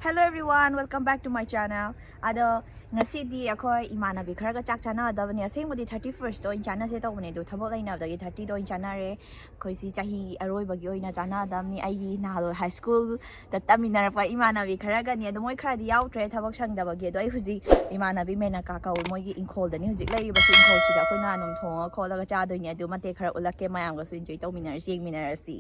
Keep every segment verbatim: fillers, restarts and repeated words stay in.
Hello everyone, welcome back to my channel. ꯑꯗꯣ ꯉꯁꯤꯗꯤ ꯑꯩꯈꯣꯏ ꯏꯃꯥꯟꯅꯕꯤ ꯈꯔꯒ ꯆꯥꯛ ꯆꯥꯟꯅꯒꯗꯕꯅꯦ꯫ ꯑꯁꯦꯡꯕꯗꯤ ꯊꯥꯔꯇꯤ ꯐꯥꯔꯁꯇ ꯑꯣꯏꯅ ꯆꯥꯟꯅꯁꯦ ꯇꯧꯕꯅꯦ, ꯑꯗꯣ ꯊꯕꯛ ꯂꯩꯅꯕꯗꯒꯤ ꯊꯥꯔꯇꯤꯗ ꯑꯣꯏꯅ ꯆꯥꯟꯅꯔꯦ꯫ ꯑꯩꯈꯣꯏꯁꯤ ꯆꯍꯤ ꯑꯔꯣꯏꯕꯒꯤ ꯑꯣꯏꯅ ꯆꯥꯟꯅꯒꯗꯕꯅꯤ꯫ ꯑꯩꯒꯤ ꯅꯍꯥꯟꯋꯥꯏ ꯍꯥꯏ ꯁ꯭ꯀꯨꯜꯗ ꯇꯝꯃꯤꯟꯅꯔꯛꯄ ꯏꯃꯥꯟꯅꯕꯤ ꯈꯔꯒꯅꯤ, ꯑꯗꯣ ꯃꯣꯏ ꯈꯔꯗꯤ ꯌꯥꯎꯗ꯭ꯔꯦ ꯊꯕꯛ ꯁꯪꯗꯕꯒꯤ꯫ ꯑꯗꯣ ꯑꯩ ꯍꯧꯖꯤꯛ ꯏꯃꯥꯟꯅꯕꯤ ꯃꯦꯅꯀꯥ ꯀꯧ, ꯃꯣꯏꯒꯤ ꯏꯪꯈꯣꯜꯗꯅꯤ ꯍꯧꯖꯤꯛ ꯂꯩꯔꯤꯕꯁꯤ꯫ ꯏꯪꯈꯣꯜꯁꯤꯗ ꯑꯩꯈꯣꯏꯅ ꯑꯗꯨꯝ ꯊꯣꯡꯉ ꯈꯣꯠꯂꯒ ꯆꯥꯗꯣꯏꯅꯦ꯫ ꯑꯗꯨ ꯃꯇꯦꯛ ꯈꯔ ꯎꯠꯂꯛꯀꯦ, ꯃꯌꯥꯝꯒꯁꯨ ꯏꯟꯖꯣꯏ ꯇꯧꯃꯤꯟꯅꯔꯁꯤ, ꯌꯦꯡꯃꯤꯟꯅꯔꯁꯤ꯫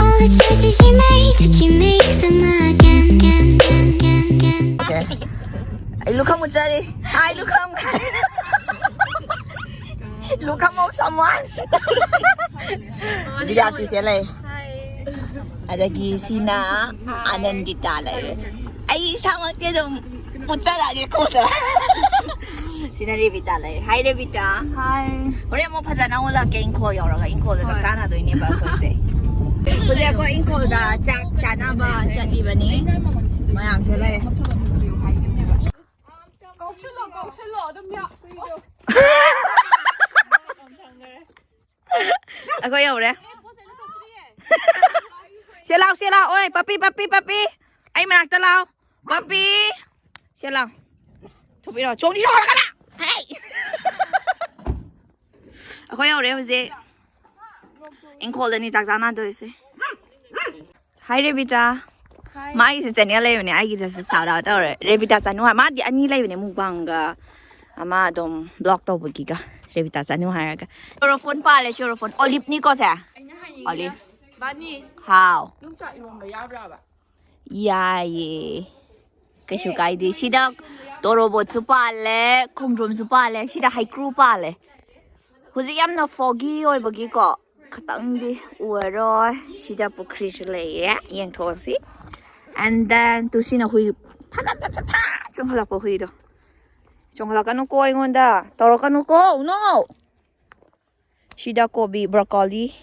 All the choices you made, did you make them again, again, again, again, again? Okay. ꯑꯩ ꯂꯨꯈꯝ ꯃꯨꯠꯆꯔꯤ꯫ ꯍꯥꯏ, ꯂꯨꯈꯝ꯫ ꯂꯨꯈꯝ of someone. ꯕꯤꯗ꯭ꯌꯥꯇꯤꯁꯦ ꯂꯩ꯫ ꯑꯗꯒꯤ ꯁꯤꯅ ꯑꯥꯅꯟꯗꯤꯇꯥ ꯂꯩꯔꯦ꯫ ꯑꯩ ꯏꯁꯥꯃꯛꯇꯤ ꯑꯗꯨꯝ ꯄꯨꯠꯆꯔꯛꯑꯒꯦ ꯈꯣꯠꯆꯔ꯫ ꯁꯤꯅ ꯔꯦꯕꯤꯇꯥ ꯂꯩꯔꯦ꯫ ꯍꯥꯏ ꯔꯦꯕꯤꯇꯥ꯫ ꯍꯥꯏ꯫ ꯍꯣꯔꯦꯟ ꯑꯃꯨꯛ ꯐꯖꯅ ꯎꯠꯂꯛꯀꯦ ꯏꯪꯈꯣꯜ ꯌꯧꯔꯒ꯫ ꯏꯪꯈꯣꯜꯗ ꯆꯥꯛ ꯍꯣꯏ꯫ ꯆꯥꯟꯅꯗꯣꯏꯅꯦꯕ ꯑꯩꯈꯣꯏꯁꯦ꯫ ꯍꯧꯖꯤꯛ ꯑꯩꯈꯣꯏ ꯏꯪꯈꯣꯜꯗ ꯆꯥꯛ ꯆꯥꯅꯕ ꯆꯠꯂꯤꯕꯅꯤ꯫ ꯃꯌꯥꯝꯁꯦ ꯂꯩꯔꯦ꯫ ꯀꯧꯁꯜꯂꯣ, ꯀꯧꯁꯜꯂꯣ, ꯑꯗꯨꯝ ꯌꯥ-, ꯑꯩꯈꯣꯏ ꯌꯧꯔꯦ꯫ ꯁꯦ ꯂꯥꯎ, ꯁꯦ ꯂꯥꯎ꯫ ꯑꯣꯏ, ꯄꯞꯄꯤ, ꯄꯞꯄꯤ, ꯄꯞꯄꯤ꯫ ꯑꯩ ꯃꯅꯥꯛꯇ ꯂꯥꯎ꯫ ꯄꯞꯄꯤ꯫ ꯁꯦ ꯂꯥꯎ꯫ ꯊꯣꯛꯄꯤꯔꯣ꯫ ꯆꯣꯡꯗꯤ ꯆꯣꯡꯍꯜꯂꯛꯀꯅꯨ꯫ ꯍꯩ꯫ ꯑꯩꯈꯣꯏ ꯌꯧꯔꯦ ꯍꯧꯖꯤꯛ꯫ ꯏꯪꯈꯣꯜꯗꯅꯤ ꯆꯥꯛ ꯆꯥꯅꯗꯣꯏꯁꯦ꯫ ꯍꯥꯏ ꯔꯦꯕꯤꯇꯥ꯫ ꯍꯥꯏ꯫ ꯃꯥꯒꯤꯁꯨ ꯆꯦꯅꯦꯜ ꯂꯩꯕꯅꯦ, ꯑꯩꯒꯤꯗꯁꯨ shout out ꯇꯧꯔꯦ꯫ ꯔꯦꯕꯤꯇꯥ ꯆꯅꯨ ꯍꯥꯏ-, ꯃꯥꯗꯤ ꯑꯅꯤ ꯂꯩꯕꯅꯦ, mukbang ꯒ ꯑꯃ ꯑꯗꯨꯝ vlog ꯇꯧꯕꯒꯤꯒ꯫ ꯔꯦꯕꯤꯇꯥ ꯆꯅꯨ ꯍꯥꯏꯔꯒ꯫ ꯆꯣꯔꯣꯐꯣꯟ ꯄꯥꯜꯂꯦ, ꯆꯣꯔꯣꯐꯣꯟ꯫ Olive ꯅꯤꯀꯣ ꯁꯦ? ꯑꯩꯅ ꯍꯥꯏꯅꯤꯡꯉꯤꯅ, Olive꯫ ꯕꯥꯅꯤ, ꯍꯥꯎ꯫ ꯌꯣꯡꯆꯥꯛ ꯏꯔꯣꯝꯕ ꯌꯥꯕ꯭ꯔꯕ? ꯌꯥꯏꯌꯦ꯫ ꯀꯩꯁꯨ ꯀꯥꯏꯗꯦ꯫ ꯁꯤꯗ ꯇꯣꯔꯣꯕꯣꯠꯁꯨ ꯄꯥꯜꯂꯦ, ꯈꯣꯡꯗ꯭ꯔꯨꯝꯁꯨ ꯄꯥꯜꯂꯦ, ꯁꯤꯗ ꯍꯩꯀ꯭ꯔꯨ ꯄꯥꯜꯂꯦ꯫ ꯍꯧꯖꯤꯛ ꯌꯥꯝꯅ foggy ꯑꯣꯏꯕꯒꯤꯀꯣ ꯈꯇꯪꯗꯤ ꯎꯔꯔꯣꯏ꯫ ꯁꯤꯗ ꯄꯨꯈ꯭ꯔꯤꯁꯨ ꯂꯩꯔꯦ, ꯌꯦꯡꯊꯣꯛꯑꯁꯤ꯫ And then ꯇꯨ ꯁꯤꯅ ꯍꯨꯏ ꯐꯠ ꯐꯠ ꯐꯠ ꯐꯠ ꯐꯠ ꯆꯣꯡꯈꯠꯂꯛꯄ ꯍꯨꯏꯗꯣ꯫ ꯆꯣꯡꯈꯠꯂꯛꯀꯅꯨꯀꯣ ꯑꯩꯉꯣꯟꯗ, ꯇꯧꯔꯛꯀꯅꯨꯀꯣ, no! ꯁꯤꯗ ꯀꯣꯕꯤ, broccoli,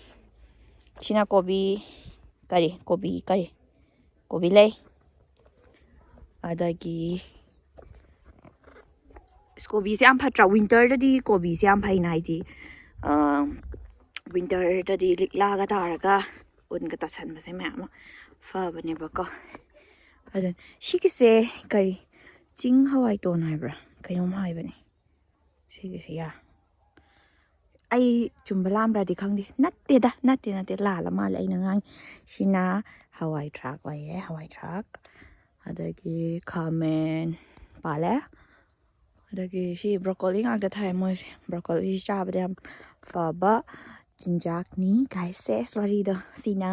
ꯁꯤꯅ ꯀꯣꯕꯤ, ꯀꯔꯤ, ꯀꯣꯕꯤ, ꯀꯔꯤ, ꯀꯣꯕꯤ ꯂꯩ꯫ ꯑꯗꯒꯤ ꯑꯁ, ꯀꯣꯕꯤꯁꯦ ꯌꯥꯝ ꯐꯠꯇ꯭ꯔꯥ? Winter ꯗꯗꯤ ꯀꯣꯕꯤꯁꯦ ꯌꯥꯝ ꯐꯩꯅ, ꯍꯥꯏꯗꯤ, ꯑ, winter ꯗꯗꯤ ꯂꯤꯛꯂꯥꯒ ꯇꯥꯔꯒ ꯎꯟꯒ ꯇꯥꯁꯟꯕꯁꯦ ꯃꯌꯥꯝ ꯑꯃ ꯐꯕꯅꯦꯕꯀꯣ꯫ ꯑꯗꯨ ꯁꯤꯒꯤꯁꯦ ꯀꯔꯤ, ꯆꯤꯡ ꯍꯋꯥꯏ ꯇꯣꯟ ꯍꯥꯏꯕ꯭ꯔꯥ, ꯀꯩꯅꯣꯝ ꯍꯥꯏꯕꯅꯦ ꯁꯤꯒꯤꯁꯦ꯫ ꯌꯥ, ꯑꯩ ꯆꯨꯝꯕ ꯂꯥꯝꯕ꯭ꯔꯥꯗꯤ ꯈꯪꯗꯦ꯫ ꯅꯠꯇꯦꯗ, ꯅꯠꯇꯦ ꯅꯠꯇꯦ, ꯂꯥꯜꯂ ꯃꯥꯜꯂꯦ ꯑꯩꯅ ꯉꯥꯡꯉꯤ꯫ ꯁꯤꯅ ꯍꯋꯥꯏ ꯊ꯭ꯔꯥꯛ ꯑꯣꯏꯔꯦ, ꯍꯋꯥꯏ ꯊ꯭ꯔꯥꯛ꯫ ꯑꯗꯒꯤ ꯈꯥꯃꯦꯟ ꯄꯥꯜꯂꯦ꯫ ꯑꯗꯒꯤ ꯁꯤ ꯕ꯭ꯔꯣꯀꯣꯂꯤ ꯉꯥꯛꯇ ꯊꯥꯏ ꯃꯣꯏꯁꯦ꯫ ꯕ꯭ꯔꯣꯀꯣꯂꯤ ꯆꯥꯕꯗ ꯌꯥꯝ ꯐꯕ ꯆꯤꯟꯖꯥꯛꯅꯤ꯫ ꯒꯥꯏꯁꯦꯁ, ꯋꯥꯔꯤꯗꯣ ꯁꯤꯅ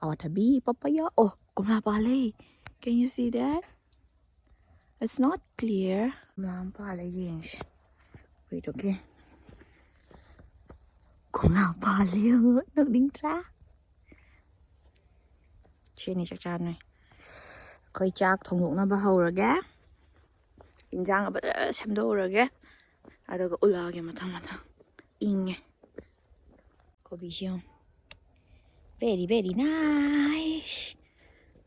ꯑꯋꯥꯊꯕꯤ, ꯄꯄꯌꯥ꯫ ꯑꯣ, ꯀꯣꯝꯂꯥ ꯄꯥꯜꯂꯦ꯫ Can you see that? It's not clear. ꯀꯣꯝꯂꯥ ꯑꯃ ꯄꯥꯜꯂꯦ, ꯌꯦꯡꯁꯦ꯫ ꯍꯨꯏꯗꯨꯒꯤ ꯀꯣꯝꯂꯥ ꯄꯥꯜꯂꯦ꯫ ꯅꯣꯛꯅꯤꯡꯗ꯭ꯔꯥ? ꯁꯤꯅꯤ ꯆꯥꯛ ꯆꯥꯅꯤ꯫ ꯑꯩꯈꯣꯏ ꯆꯥꯛ ꯊꯣꯡꯗꯣꯛꯅꯕ ꯍꯧꯔꯒꯦ꯫ ꯏꯟꯖꯥꯡ ꯐꯖꯅ ꯁꯦꯝꯗꯣꯛꯎꯔꯒꯦ꯫ ꯑꯗꯨꯒ ꯎꯠꯂꯛꯑꯒꯦ ꯃꯊꯪ ꯃꯊꯪ꯫ ꯏꯪꯉꯦ꯫ ꯀꯣꯕꯤꯁꯤ ꯌꯦꯡꯉꯨ꯫ Very, very nice.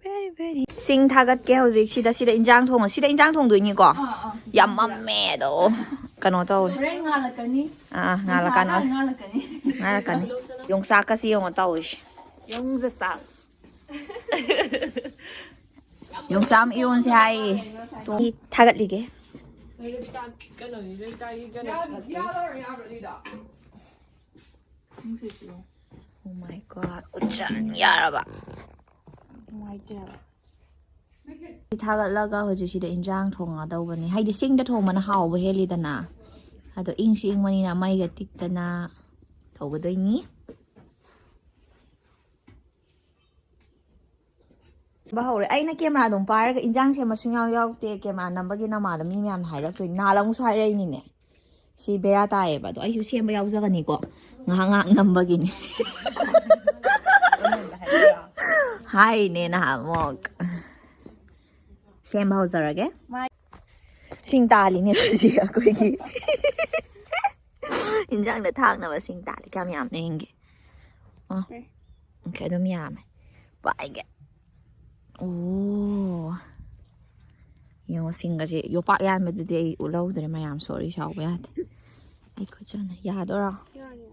Very, very. ꯁꯤꯡ ꯊꯥꯒꯠꯀꯦ ꯍꯧꯖꯤꯛ꯫ ꯁꯤꯗ, ꯁꯤꯗ ꯏꯟꯖꯥꯡ ꯊꯣꯡꯉ-, ꯁꯤꯗ ꯏꯟꯖꯥꯡ ꯊꯣꯡꯗꯣꯏꯅꯤꯀꯣ? ꯑꯥ, ꯑꯥ꯫ ꯌꯥꯝ ꯃꯝꯃꯦ ꯑꯗꯣ꯫ ꯀꯩꯅꯣ ꯇꯧꯋꯦ꯫ ꯍꯣꯔꯦꯟ ꯉꯥꯜꯂꯛꯀꯅꯤ꯫ ꯑꯥ, ꯑꯥ, ꯉꯥꯜꯂꯛꯀꯅꯣ꯫ ꯉꯥꯜꯂꯛꯀꯅꯤ꯫ ꯉꯥꯜꯂꯛꯀꯅꯤ꯫ ꯌꯣꯡꯆꯥꯛꯀꯁꯤ ꯌꯦꯡꯉꯣ ꯇꯧꯔꯤꯁꯦ꯫ ꯌꯣꯡꯆꯥꯛ꯫ ꯌꯣꯡꯆꯥꯛ ꯑꯃ ꯏꯔꯣꯟꯁꯦ ꯍꯥꯏꯌꯦ꯫ ꯇꯣ-, ꯊꯥꯒꯠꯂꯤꯒꯦ꯫ ꯀꯩꯅꯣ, ꯀꯩꯅꯣ, ꯀꯩꯅꯣ, ꯌꯥꯗꯣꯔꯦ, ꯌꯥꯗꯣꯔꯦ, ꯑꯗꯨꯏꯗꯣ꯫ Oh my God, ꯎꯠꯆꯟ ꯌꯥꯔꯕ? ꯅꯨꯡꯉꯥꯏꯇꯦꯕ꯫ ꯁꯤ ꯊꯥꯒꯠꯂꯒ ꯍꯧꯖꯤꯛ ꯁꯤꯗ ꯏꯟꯖꯥꯡ ꯊꯣꯡꯒꯗꯧꯕꯅꯤ꯫ ꯍꯥꯏꯗꯤ ꯁꯤꯡꯗ ꯊꯣꯡꯕꯅ ꯍꯥꯎꯕ ꯍꯦꯜꯂꯤꯗꯅ꯫ ꯑꯗꯣ ꯏꯪꯁꯨ ꯏꯪꯕꯅꯤꯅ ꯃꯩꯒ ꯇꯤꯛꯇꯅ ꯇꯧꯒꯗꯣꯏꯅꯤ꯫ ꯍꯧꯔꯦ꯫ ꯑꯩꯅ ꯀꯦꯃꯦꯔꯥ ꯑꯗꯨꯝ ꯄꯥꯏꯔꯒ ꯏꯟꯖꯥꯡ ꯁꯦꯝꯕ ꯁꯨꯡꯌꯥꯎ ꯌꯥꯎꯗꯦ꯫ ꯀꯦꯃꯦꯔꯥ ꯅꯝꯕꯒꯤ ꯅꯃꯥꯗ ꯃꯤ ꯃꯌꯥꯝꯅ ꯍꯥꯏꯔꯛꯇꯣꯏꯅꯤ꯫ ꯅꯍꯥꯟ ꯑꯃꯨꯛꯁꯨ ꯍꯥꯏꯔꯛꯏꯅꯤꯅꯦ꯫ ꯁꯤ ꯕꯦꯔꯥ ꯇꯥꯏꯌꯦꯕ꯫ ꯑꯗꯣ ꯑꯩꯁꯨ ꯁꯦꯝꯕ ꯌꯥꯎꯖꯒꯅꯤꯀꯣ꯫ ꯉꯥꯏꯍꯥꯛ ꯉꯥꯏꯍꯥꯛ ꯅꯝꯕꯒꯤꯅꯤ꯫ ꯍꯥꯏꯔꯤꯅꯦ ꯅꯍꯥꯟꯃꯨꯛ꯫ ꯁꯦꯝꯕ ꯍꯧꯖꯔꯒꯦ꯫ ꯁꯤꯡ ꯇꯥꯜꯂꯤꯅꯦ ꯍꯧꯖꯤꯛ ꯑꯩꯈꯣꯏꯒꯤ꯫ ꯏꯟꯖꯥꯡꯗ ꯊꯥꯛꯅꯕ ꯁꯤꯡ ꯇꯥꯜꯂꯤ꯫ ꯀꯌꯥꯝ ꯌꯥꯝꯅ ꯌꯦꯡꯒꯦ? ꯑꯣ꯫ ꯎꯝ꯫ ꯑꯣꯀꯦ, ꯑꯗꯨꯝ ꯌꯥꯝꯃꯦ꯫ ꯄꯥꯏꯒꯦ꯫ ꯑꯣ꯫ ꯌꯦꯡꯉꯣ, ꯁꯤꯡꯒꯁꯦ ꯌꯣꯄꯥꯛ ꯌꯥꯟꯕꯗꯨꯗꯤ ꯑꯩ ꯎꯠꯍꯧꯗ꯭ꯔꯦ ꯃꯌꯥꯝ, ꯁꯣꯔꯤ, ꯁꯥꯎꯕ ꯌꯥꯗꯦ꯫ ꯑꯩ ꯈꯨꯠ ꯆꯥꯅ ꯌꯥꯗꯣꯏꯔꯣ? ꯌꯥꯅꯤ꯫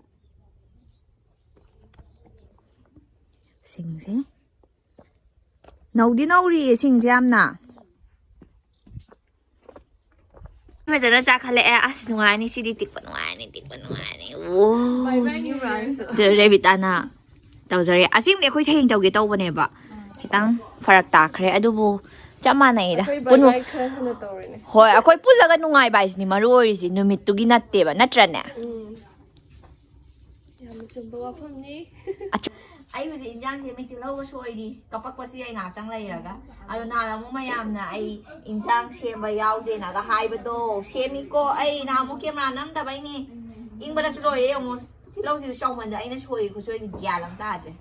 ꯁꯤꯡꯁꯦ ꯅꯧꯗꯤ ꯅꯧꯔꯤꯌꯦ ꯁꯤꯡꯁꯦ ꯌꯥꯝꯅ꯫ ꯐꯖꯅ ꯆꯥꯈꯠꯂꯛꯑꯦ꯫ ꯑꯁ, ꯅꯨꯡꯉꯥꯏꯅꯤ ꯁꯤꯗꯤ, ꯇꯤꯛꯄ ꯅꯨꯡꯉꯥꯏꯅꯤ, ꯇꯤꯛꯄ ꯅꯨꯡꯉꯥꯏꯅꯤ꯫ ꯑꯣ꯫ ꯑꯗꯨ ꯔꯦꯕꯤꯇꯥꯅ ꯇꯧꯖꯔꯦ꯫ ꯑꯁꯦꯡꯕꯗꯤ ꯑꯩꯈꯣꯏ ꯍꯌꯦꯡ ꯇꯧꯒꯦ ꯇꯧꯕꯅꯦꯕ, ꯈꯤꯇꯪ ꯐꯔꯛ ꯇꯥꯈ꯭ꯔꯦ꯫ ꯑꯗꯨꯕꯨ ꯆꯞ ꯃꯥꯟꯅꯩꯗ꯫ ꯑꯩꯈꯣꯏ ꯄꯨꯟꯅ ꯕꯥꯏ ꯕꯥꯏ ꯈꯔ ꯍꯟꯅ ꯇꯧꯔꯦꯅꯦ꯫ ꯍꯣꯏ, ꯑꯩꯈꯣꯏ ꯄꯨꯜꯂꯒ ꯅꯨꯡꯉꯥꯏꯕ ꯍꯥꯏꯁꯤꯅꯤ ꯃꯔꯨ ꯑꯣꯏꯔꯤꯁꯤ, ꯅꯨꯃꯤꯠꯇꯨꯒꯤ ꯅꯠꯇꯦꯕ, ꯅꯠꯇ꯭ꯔꯅꯦ? ꯎꯝ꯫ ꯌꯥꯝꯅ ꯆꯨꯝꯕ ꯋꯥꯐꯝꯅꯤ꯫ ꯑꯩ ꯍꯧꯖꯤꯛ ꯏꯟꯖꯥꯡ ꯁꯦꯝꯃꯤ, ꯇꯤꯜꯍꯧꯒ ꯁꯣꯏꯔꯤ꯫ ꯀꯄꯛꯄꯁꯨ ꯌꯥꯏ ꯉꯥꯏꯍꯥꯛꯇꯪ ꯂꯩꯔꯒ꯫ ꯑꯗꯣ ꯅꯍꯥꯟ ꯑꯃꯨꯛ ꯃꯌꯥꯝꯅ ꯑꯩ ꯏꯟꯖꯥꯡ ꯁꯦꯝꯕ ꯌꯥꯎꯗꯦꯅꯒ ꯍꯥꯏꯕꯗꯣ, ꯁꯦꯝꯃꯤꯀꯣ꯫ ꯑꯩ ꯅꯍꯥꯟ ꯑꯃꯨꯛ ꯀꯦꯃꯦꯔꯥ ꯅꯝꯗꯕꯩꯅꯦ꯫ ꯏꯪꯕꯗꯁꯨ ꯂꯣꯏꯔꯦ ꯌꯦꯡꯉꯨ꯫ ꯇꯤꯜꯍꯧꯁꯤꯁꯨ ꯆꯥꯎꯃꯟꯗ ꯑꯩꯅ ꯁꯣꯏꯔꯤ ꯈꯨꯠꯁꯣꯏꯁꯤ ꯒ꯭ꯌꯥꯟ ꯑꯃ ꯇꯥꯗ꯭ꯔꯦ꯫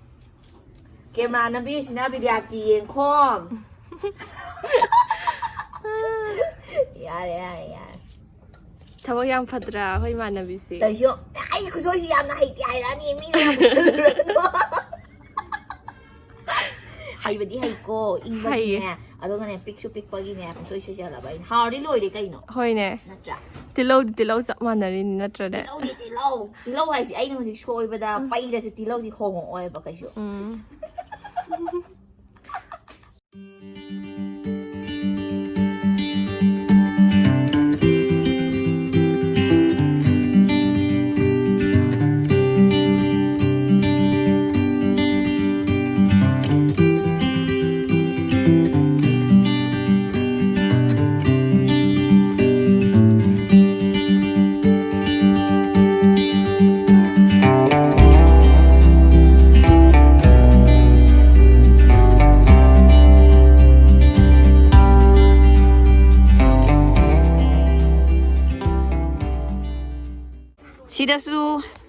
ꯀꯦꯃꯦꯔꯥ ꯅꯝꯕꯤꯔꯤꯁꯤꯅ ꯕꯤꯗ꯭ꯌꯥꯄꯇꯤ ꯌꯦꯡꯈꯣꯝ꯫ ꯌꯥꯔꯦ, ꯌꯥꯔꯦ, ꯌꯥꯔꯦ꯫ ꯊꯕꯛ ꯌꯥꯝ ꯐꯠꯇ꯭ꯔꯥ ꯑꯩꯈꯣꯏ ꯏꯃꯥꯟꯅꯕꯤꯁꯦ? ꯇꯩꯁꯨ, ꯑꯩ ꯈꯨꯠꯁꯣꯏꯁꯤ ꯌꯥꯝꯅ ꯍꯩꯇꯦ ꯍꯥꯏꯔꯛꯑꯅꯤ, ꯃꯤꯅ ꯌꯥꯝ ꯎꯁꯜꯂꯨꯔꯅꯨ꯫ ꯍꯩꯕꯗꯤ ꯍꯩꯀꯣ, ꯏꯪꯕꯒꯤꯅꯦ, ꯍꯩꯌꯦ꯫ ꯑꯗꯨꯒꯅꯦ, ꯄꯤꯛꯁꯨ ꯄꯤꯛꯄꯒꯤꯅꯦ, ꯄꯨꯡꯁꯣꯏ ꯁꯣꯏꯁꯜꯂꯕ ꯑꯩꯅ꯫ ꯍꯥꯎꯔꯗꯤ ꯂꯣꯏꯔꯦ ꯀꯩꯅꯣ? ꯍꯣꯏꯅꯦ꯫ ꯅꯠꯇ꯭ꯔꯥ? ꯇꯤꯜꯍꯧꯗꯤ ꯇꯤꯜꯍꯧ ꯆꯞ ꯃꯥꯟꯅꯔꯤꯅꯤ, ꯅꯠꯇ꯭ꯔꯅꯦ? ꯇꯤꯜꯍꯧꯗꯤ ꯇꯤꯜꯍꯧ꯫ ꯇꯤꯜꯍꯧ ꯍꯥꯏꯁꯦ ꯑꯩꯅ ꯍꯧꯖꯤꯛ ꯁꯣꯏꯕꯗ ꯎꯝ꯫ ꯄꯩꯔꯁꯨ ꯇꯤꯜꯍꯧꯗꯤ ꯍꯣꯡꯉꯛꯑꯣꯏꯕ ꯀꯩꯁꯨ꯫ ꯎꯝ꯫ ꯁꯤꯗꯁꯨ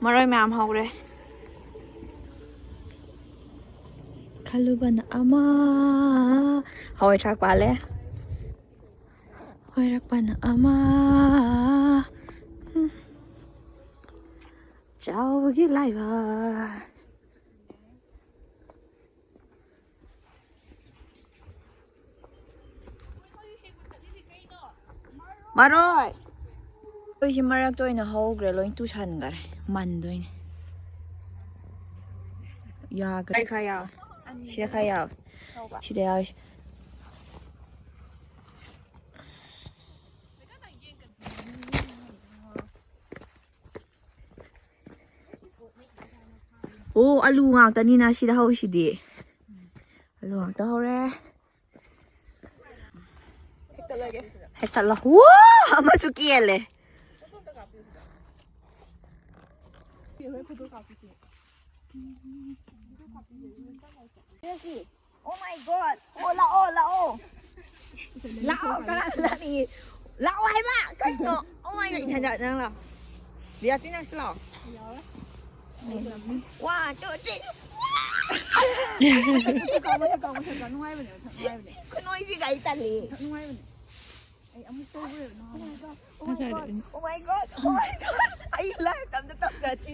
ꯃꯔꯣꯏ ꯃꯌꯥꯝ ꯍꯧꯔꯦ꯫ ꯈꯜꯂꯨꯕꯅ ꯑꯃ, ꯍꯋꯥꯏ ꯊ꯭ꯔꯥꯛ ꯄꯥꯜꯂꯦ꯫ ꯑꯣꯏꯔꯛꯄꯅ ꯑꯃ꯫ ꯎꯝ꯫ ꯆꯥꯎꯕꯒꯤ ꯂꯥꯏꯕꯛ꯫ ꯃꯔꯣꯏ꯫ ꯑꯩꯈꯣꯏꯁꯤ ꯃꯔꯛꯇ ꯑꯣꯏꯅ ꯍꯧꯈ꯭ꯔꯦ, ꯂꯣꯏ ꯇꯨꯁꯟꯈ꯭ꯔꯦ꯫ ꯃꯟꯗꯣꯏꯅꯦ꯫ ꯌꯥꯈ꯭ꯔꯦ꯫ ꯑꯩ ꯈꯔ ꯌꯥꯎꯋꯦ꯫ ꯁꯤꯗ ꯈꯔ ꯌꯥꯎꯋꯦ꯫ ꯁꯤꯗ ꯌꯥꯎꯔꯤꯁꯦ꯫ ꯑꯣ, ꯑꯂꯨ ꯉꯥꯛꯇꯅꯤꯅ ꯁꯤꯗ ꯍꯧꯔꯤꯁꯤꯗꯤ꯫ ꯑꯂꯨ ꯉꯥꯛꯇ ꯍꯧꯔꯦ꯫ ꯍꯦꯛꯇꯠꯂꯣ꯫ ꯋꯥ! ꯑꯃꯁꯨ ꯀꯦꯜꯂꯦ꯫ Oh my God! ꯑꯣ, ꯂꯥꯛꯑꯣ, ꯂꯥꯛꯑꯣ꯫ ꯂꯥꯛꯑꯣ, ꯀꯅꯥ ꯂꯥꯛꯅꯤꯡꯉꯤ? ꯂꯥꯛꯑꯣ ꯍꯥꯏꯕ! ꯀꯩꯅꯣ? Oh my God, ꯏꯊꯟꯗ ꯅꯪ ꯂꯥꯛꯑꯣ꯫ ꯕꯤꯌꯥꯇꯤ, ꯅꯪꯁꯨ ꯂꯥꯛꯑꯣ꯫ One, two, three. ꯃꯊꯛ ꯀꯥꯎ, ꯃꯊꯛ ꯀꯥꯎ, ꯃꯊꯛ ꯀꯥꯎ꯫ ꯅꯨꯡꯉꯥꯏꯕꯅꯦ, ꯃꯊꯛ ꯅꯨꯡꯉꯥꯏꯕꯅꯦ꯫ ꯈꯨꯅꯣꯏꯁꯤꯒ ꯑꯩ ꯇꯜꯂꯤ꯫ ꯃꯊꯛ ꯅꯨꯡꯉꯥꯏꯕꯅꯦ꯫ ꯑꯩ ꯑꯃꯨꯛ ꯇꯧꯈ꯭ꯔꯦꯕ ꯅꯍꯥꯟ꯫ Oh my God, oh my God, oh my God, oh my God. ꯑꯩ live ꯑꯝꯇ ꯇꯧꯖꯗ꯭ꯔꯤ꯫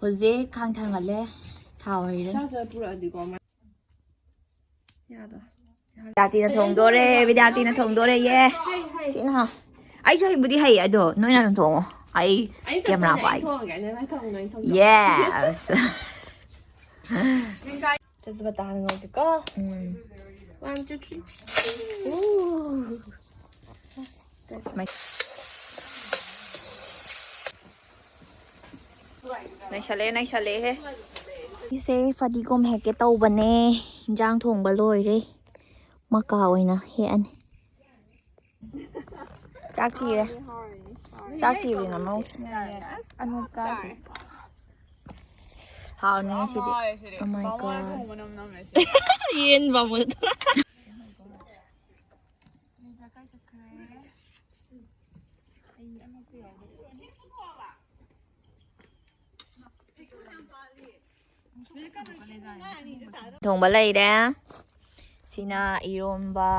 ꯍꯧꯖꯤꯛ ꯈꯥꯡ ꯊꯥꯡꯒꯠꯂꯦ꯫ ꯊꯥꯎ ꯍꯩꯔꯦ꯫ ꯆꯥ ꯆꯥ ꯄꯨꯔꯛꯑꯗꯤꯀꯣ꯫ ꯌꯥꯗ꯫ ꯕꯤꯗ꯭ꯌꯥꯇꯤꯅ ꯊꯣꯡꯗꯣꯔꯦ, ꯕꯤꯗ꯭ꯌꯥꯇꯤꯅ ꯊꯣꯡꯗꯣꯔꯦ, ꯌꯦ꯫ ꯍꯩ, ꯍꯩ꯫ ꯊꯤꯅ ꯍꯥꯎ꯫ ꯑꯩꯁꯨ ꯍꯩꯕꯨꯗꯤ ꯍꯩ, ꯑꯗꯣ ꯅꯣꯏꯅ ꯑꯗꯨꯝ ꯊꯣꯡꯉꯣ꯫ ꯑꯩ ꯑꯩ ꯆꯞ camera ꯆꯥꯅ ꯑꯩ ꯄꯥꯏꯒꯦ꯫ ꯊꯣꯡꯉꯒꯦ, ꯑꯩꯅ ꯃꯥꯏ ꯊꯣꯡꯉꯣ, ꯑꯩ ꯊꯣꯡꯉꯣ꯫ Yes꯫ ꯆꯥꯁꯤ ꯕꯇꯥꯅ ꯉꯧꯒꯦꯀꯣ꯫ ꯎꯝ꯫ One, two, three꯫ ꯎ꯫ ꯅꯩꯁꯜꯂꯦ, ꯅꯩꯁꯜꯂꯦꯍꯦ꯫ ꯑꯩꯁꯦ ꯐꯗꯤꯒꯣꯝ ꯍꯦꯛꯀꯦ ꯇꯧꯕꯅꯦ꯫ ꯏꯟꯖꯥꯡ ꯊꯣꯡꯕ ꯂꯣꯏꯔꯦ꯫ ꯃꯀꯥ ꯑꯣꯏꯅ ꯍꯦꯛꯑꯅꯤ꯫ ꯆꯥꯛ ꯊꯤꯔꯦ꯫ ꯆꯥꯛ ꯊꯤꯕꯅꯤꯅ ꯃꯧꯁꯦ꯫ ꯌꯥꯏ, ꯌꯥꯏ꯫ ꯑꯁ, ꯑꯅꯣꯛ ꯀꯥꯁꯦ꯫ ꯍꯥꯎꯅꯤ ꯉꯁꯤꯗꯤ꯫ Oh my God꯫ ꯌꯦꯟ ꯕꯥꯃꯣꯟ꯫ ꯊꯣꯡꯕ ꯂꯩꯔꯦ꯫ ꯁꯤꯅ ꯏꯔꯣꯝꯕ,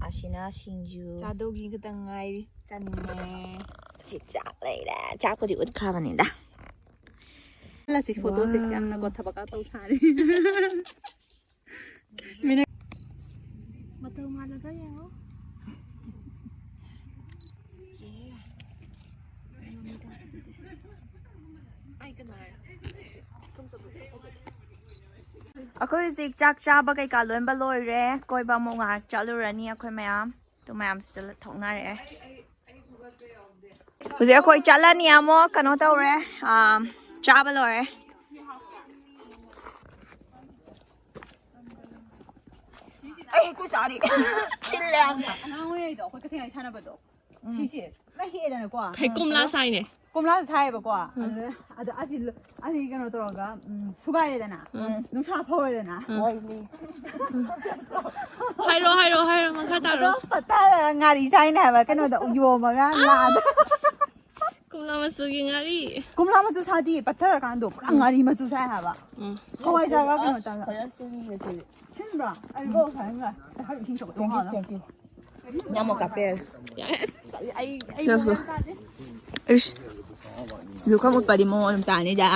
ꯑꯁꯤꯅ ꯁꯤꯡꯖꯨ꯫ ꯆꯥꯗꯧꯒꯤ ꯈꯛꯇꯪ ꯉꯥꯏꯔꯤ꯫ ꯆꯥꯅꯤꯡꯉꯦ꯫ ꯁꯤ ꯆꯥꯛ ꯂꯩꯔꯦ꯫ ꯆꯥꯛꯄꯨꯗꯤ ꯎꯠꯈ꯭ꯔꯕꯅꯤꯗ꯫ ꯂꯁꯤ ꯐꯣꯇꯣꯁꯦ ꯌꯥꯝꯅꯀꯣ ꯊꯕꯛꯀ ꯇꯧ ꯁꯥꯔꯤ꯫ ꯃꯇꯧ ꯃꯥꯜꯂꯒ ꯌꯦꯡꯉꯣ꯫ ꯑꯩꯈꯣꯏ ꯍꯧꯖꯤꯛ ꯆꯥꯛ ꯆꯥꯕ ꯀꯩꯀꯥ ꯂꯣꯏꯅꯕ ꯂꯣꯏꯔꯦ꯫ ꯀꯣꯏꯕ ꯑꯃꯨꯛ ꯉꯥꯏꯍꯥꯛ ꯆꯠꯂꯨꯔꯅꯤ ꯑꯩꯈꯣꯏ ꯃꯌꯥꯝ꯫ ꯑꯗꯨ ꯃꯌꯥꯝꯁꯤꯗ ꯊꯣꯛꯅꯔꯛꯑꯦ꯫ ꯍꯧꯖꯤꯛ ꯑꯩꯈꯣꯏ ꯆꯠꯂꯅꯤ ꯑꯃꯨꯛ꯫ ꯀꯩꯅꯣ ꯇꯧꯔꯦ, ꯑꯥ, ꯆꯥꯕ ꯂꯣꯏꯔꯦ꯫ ꯑꯩ ꯍꯩꯀꯨ ꯆꯥꯔꯤ꯫ ꯁꯤꯜꯂꯦ ꯌꯥꯝꯅ꯫ ꯑꯉꯥꯡ ꯑꯣꯏꯔꯤꯉꯩꯗꯣ ꯑꯩꯈꯣꯏ ꯀꯩꯊꯦꯜ ꯁꯥꯟꯅꯕꯗꯣ꯫ ꯁꯤꯁꯦ ꯂꯣꯏ ꯍꯦꯛꯑꯦꯗꯅꯀꯣ꯫ ꯀꯩ ꯀꯣꯝꯂꯥ ꯁꯥꯏꯅꯦ꯫ ꯀꯣꯝꯂꯥ ꯁꯥꯏꯌꯦꯕꯀꯣ꯫ ꯑꯗꯨꯗ ꯑꯗ ꯑꯁꯤ ꯂ-, ꯑꯁꯤ ꯀꯩꯅꯣ ꯇꯧꯔꯒ, ꯎꯝ, ꯁꯨꯒꯥꯏꯔꯦꯗꯅ꯫ ꯎꯝ꯫ ꯅꯨꯡꯁꯥ ꯐꯧꯔꯦꯗꯅ꯫ ꯎꯝ꯫ ꯍꯥꯏꯔꯣ, ꯍꯥꯏꯔꯣ, ꯍꯥꯏꯔꯣ, ꯃꯈꯥ ꯇꯥꯔꯣ꯫ ꯑꯗꯣ ꯄꯠꯊꯔꯒ ꯉꯥꯔꯤ ꯁꯥꯏꯅꯦ ꯍꯥꯏꯕ, ꯀꯩꯅꯣꯗ ꯌꯣꯝꯃꯒ ꯂꯥꯗ꯫ ꯀꯣꯝꯂꯥ ꯃꯆꯨꯒꯤ ꯉꯥꯔꯤ꯫ ꯀꯣꯝꯂꯥ ꯃꯆꯨ ꯁꯥꯗꯤ ꯄꯠꯊꯔꯀꯥꯟꯗꯣ ꯄꯨꯔꯥ ꯉꯥꯔꯤ ꯃꯆꯨ ꯁꯥꯏ ꯍꯥꯏꯕ꯫ ꯎꯝ꯫ ꯍꯋꯥꯏꯖꯥꯔꯒ ꯀꯩꯅꯣ ꯇꯧꯔꯒ꯫ ꯁꯤꯟꯕ꯭ꯔꯣ? ꯑꯩ ꯂꯣꯛ ꯐꯥꯏꯅ ꯉꯥꯏ꯫ ꯏꯁꯤꯡ ꯊꯛꯄ ꯇꯣꯛꯑꯣ꯫ ꯌꯥꯝ ꯃꯣꯔꯣꯛ ꯀꯥꯞꯄꯦ꯫ Yes, ꯑꯩ, ꯑꯩ Let's go. ꯃꯣꯔꯣꯛ ꯌꯥꯝ ꯆꯥꯗꯦ꯫ ꯏꯁ꯫ ꯂꯨꯈꯝ ꯎꯞꯄꯗꯤ ꯃꯑꯣꯡ ꯑꯗꯨꯝ ꯇꯥꯅꯤꯗ꯫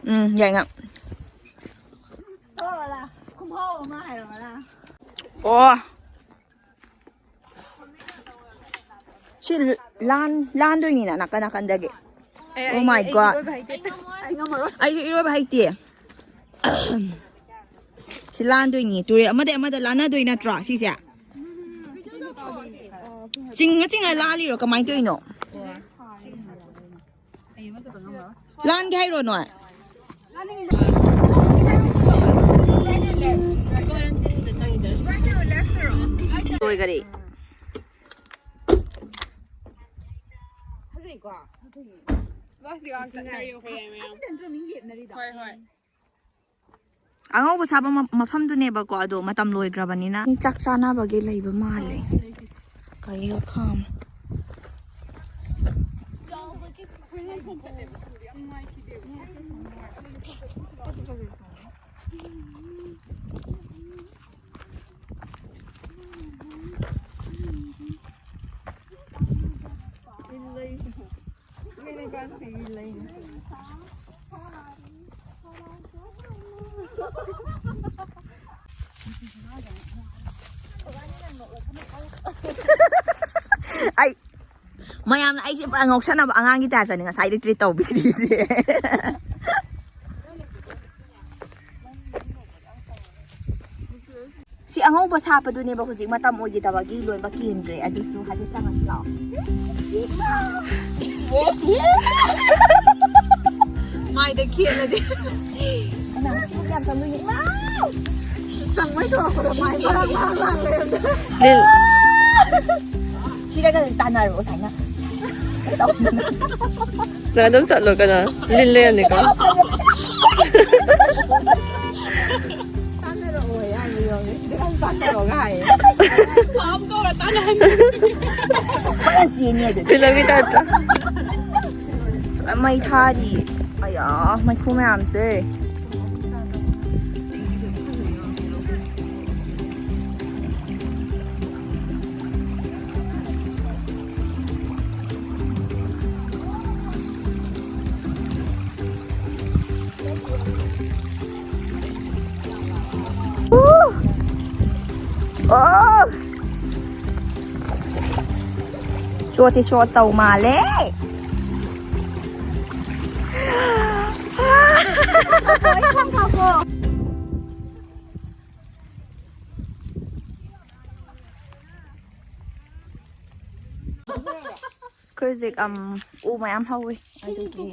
ꯎꯝ, ꯌꯥꯏꯉꯥ꯫ ꯇꯧꯔꯣꯔꯥ? ꯈꯨꯍꯥꯎ ꯑꯃ ꯍꯥꯏꯔꯣꯔꯥ? ꯑꯣ꯫ ꯁꯤ ꯂꯥꯟ-, ꯂꯥꯟꯗꯣꯏꯅꯤꯅ ꯅꯥꯀꯟ ꯅꯥꯀꯟꯗꯒꯤ꯫ ꯑꯦ, Oh ꯑꯩ, my ꯑꯩ God. ꯏꯔꯣꯏꯕ ꯍꯩꯇꯦ꯫ ꯑꯩ ꯉꯝꯃꯔꯣꯏ꯫ ꯑꯩꯁꯨ ꯏꯔꯣꯏꯕ ꯍꯩꯇꯦ꯫ ꯁꯤ ꯂꯥꯟꯗꯣꯏꯅꯤ꯫ ꯇꯨꯔꯦꯜ ꯑꯃꯗꯩ ꯑꯃꯗ ꯂꯥꯟꯅꯗꯣꯏ ꯅꯠꯇ꯭ꯔꯣ ꯁꯤꯁꯦ? ꯆꯤꯡꯉ ꯆꯤꯡꯉ ꯂꯥꯜꯂꯤꯔꯣ? ꯀꯃꯥꯏꯅ ꯇꯧꯔꯤꯅꯣ? ꯂꯥꯟꯒꯦ ꯍꯥꯏꯔꯣ ꯅꯣꯏ? ꯂꯣꯏꯒꯔꯦ꯫ ꯍꯣꯏ, ꯍꯣꯏ꯫ ꯑꯉꯧꯕ ꯁꯥꯕ ꯃ-, ꯃꯐꯝꯗꯨꯅꯦꯕꯀꯣ, ꯑꯗꯣ ꯃꯇꯝ ꯂꯣꯏꯈ꯭ꯔꯕꯅꯤꯅ ꯃꯤ ꯆꯥꯛ ꯆꯥꯅꯕꯒꯤ ꯂꯩꯕ ꯃꯥꯜꯂꯦ꯫ ꯀꯔꯤ ꯐꯥꯝ? ꯑꯩ ꯃꯌꯥꯝꯅ ꯑꯩꯁꯦ ꯄꯨꯔꯥ ꯉꯥꯎꯁꯟꯅꯕ ꯑꯉꯥꯡꯒꯤ ꯇꯥꯏꯞꯇꯅꯤ ꯉꯁꯥꯏꯗꯩ treat ꯇꯧꯕꯤꯔꯤꯁꯦ꯫ ꯁꯤ ꯑꯉꯧꯕ ꯁꯥꯞꯄꯗꯨꯅꯦꯕ ꯍꯧꯖꯤꯛ ꯃꯇꯝ ꯑꯣꯏꯈꯤꯗꯕꯒꯤ ꯂꯣꯏꯕ ꯀꯦꯟꯗ꯭ꯔꯦ꯫ ꯑꯗꯨꯁꯨ ꯍꯥꯏꯐꯦꯠ ꯆꯪꯉꯁꯤ ꯂꯥꯛꯑꯣ꯫ ꯃꯥꯏꯗ ꯈꯦꯠꯂꯗꯤ꯫ ꯀꯅꯥ? ꯌꯥꯝ ꯆꯪꯗꯣꯏꯅꯦ꯫ ꯏꯃꯥꯎ! ꯆꯪꯕꯩ ꯊꯣꯛꯂꯛꯄꯗꯣ ꯃꯥꯏ ꯃꯔꯥꯡ ꯃꯔꯥꯡ ꯂꯥꯡ ꯂꯩꯔꯝꯗꯅ꯫ ꯂꯤꯜ꯫ ꯁꯤꯗꯒ ꯇꯥꯟꯅꯔꯣ ꯁꯨꯃꯥꯏꯅ꯫ ꯅꯪ ꯑꯗꯨꯝ ꯆꯠꯂꯣ ꯀꯅꯥ? ꯂꯤꯜ ꯂꯩꯔꯝꯅꯤꯀꯣ꯫ ꯇꯥꯟꯅꯔꯛꯑꯣ ꯍꯥꯏꯕ ꯌꯥꯎꯋꯦ꯫ ꯁꯤꯗꯒ ꯇꯥꯟꯅꯔꯛꯑꯣꯒ ꯍꯥꯏꯌꯦ꯫ ꯐꯥꯝ ꯇꯧꯔ ꯇꯥꯟꯅꯍꯟꯕꯤ꯫ ꯐꯖꯅ ꯆꯦꯟꯅꯤ ꯑꯗꯨꯗꯤ꯫ ꯐꯤꯂꯝꯒꯤ ꯇꯥꯏꯞꯇ꯫ ꯃꯩ ꯊꯥꯔꯤ꯫ ꯑꯌꯥ, ꯃꯩꯈꯨ ꯃꯌꯥꯝꯁꯦ꯫ ꯑꯣ! ꯆꯣꯠꯇꯤ ꯆꯣꯠꯇꯧ ꯃꯥꯜꯂꯦ꯫ ꯑꯩꯈꯣꯏ ꯍꯧꯖꯤꯛ, ꯑꯝ, ꯎ ꯃꯌꯥꯝ ꯍꯧꯋꯤ꯫ ꯑꯗꯨꯒꯤ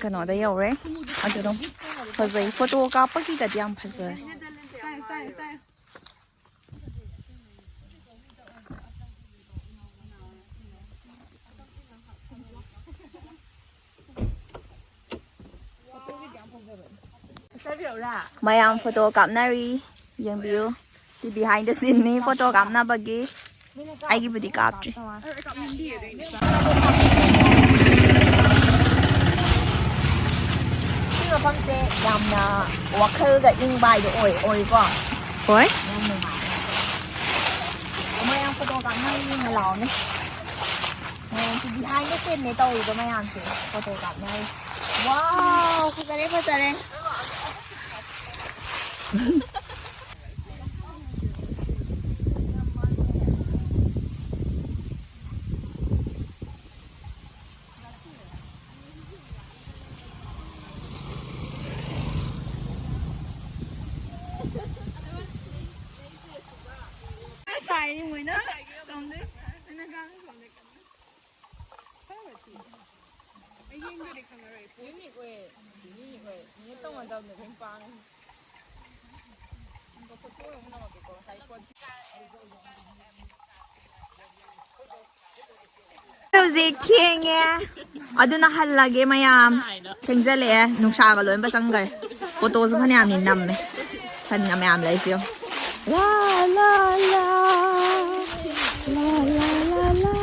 ꯀꯩꯅꯣꯗ ꯌꯧꯔꯦ꯫ ꯑꯗꯨ ꯑꯗꯨꯝ ꯐꯖꯩ꯫ ꯐꯣꯇꯣ ꯀꯥꯞꯄꯒꯤꯒꯗꯤ ꯌꯥꯝ ꯐꯖꯩ꯫ ꯃꯌꯥꯝ ꯐꯣꯇꯣ ꯀꯥꯞꯅꯔꯤ꯫ ꯌꯦꯡꯕꯤꯌꯨ꯫ ꯁꯤ behind the scene ꯅꯤ ꯐꯣꯇꯣ ꯀꯥꯞꯅꯕꯒꯤ꯫ ꯑꯩꯒꯤꯕꯨꯗꯤ ꯀꯥꯞꯇ꯭ꯔꯤ꯫ ꯁꯤ ꯃꯐꯝꯁꯦ ꯌꯥꯝꯅ ꯋꯥꯈꯜꯒ ꯏꯪꯕ ꯍꯥꯏꯗꯣ ꯑꯣꯏ, ꯑꯣꯏꯀꯣ? ꯍꯣꯏ꯫ ꯌꯥꯝ ꯅꯨꯡꯉꯥꯏ꯫ ꯃꯌꯥꯝ ꯐꯣꯇꯣ ꯀꯥꯞꯅꯕ ꯌꯦꯡꯉ ꯂꯥꯛꯑꯣꯅꯦ꯫ ꯃꯌꯥꯝꯁꯦ behind the scene ꯅꯦ ꯇꯧꯔꯤꯕ ꯃꯌꯥꯝꯁꯦ꯫ ꯐꯣꯇꯣ ꯀꯥꯞꯅꯔꯤ꯫ ꯋꯥꯎ, ꯐꯖꯔꯦ, ꯐꯖꯔꯦ꯫ ꯌꯦꯡꯉꯣꯏꯅ ꯇꯧꯗꯦ꯫ ꯑꯩꯅ ꯉꯥꯡꯕ ꯁꯣꯝꯗ ꯀꯟꯅ ꯈꯔ ꯊꯤ꯫ ꯑꯩ ꯌꯦꯡꯗ꯭ꯔꯗꯤ ꯈꯪꯉꯔꯣꯏ꯫ ꯌꯨꯅꯤꯛ ꯑꯣꯏ꯫ ꯌꯨꯅꯤꯛ ꯑꯣꯏ꯫ ꯃꯤꯅ ꯇꯧꯅꯗꯕꯅꯦ ꯑꯗꯨꯝ ꯄꯥꯝꯃꯤ꯫ ꯐꯣꯇꯣ ꯑꯃꯨꯛ ꯅꯝꯃꯛꯀꯦꯀꯣ ꯉꯁꯥꯏ ꯄꯣꯠ꯫ ꯍꯧꯖꯤꯛ ꯊꯦꯡꯉꯦ꯫ ꯑꯗꯨꯅ ꯍꯜꯂꯒꯦ ꯃꯌꯥꯝ꯫ ꯊꯦꯡꯖꯜꯂꯛꯑꯦ꯫ ꯅꯨꯡꯁꯥꯒ ꯂꯣꯏꯅ ꯆꯪꯈ꯭ꯔꯦ꯫ ꯐꯣꯇꯣꯁꯨ ꯐꯅꯌꯥꯝꯅꯤ ꯅꯝꯃꯦ꯫ ꯁꯟꯒ ꯃꯌꯥꯝ ꯂꯩꯁꯦ ꯌꯦꯡꯉꯣ꯫ ꯂꯥ, ꯂꯥ, ꯂꯥ꯫ ꯂꯥ, ꯂꯥ, ꯂꯥ, ꯂꯥ꯫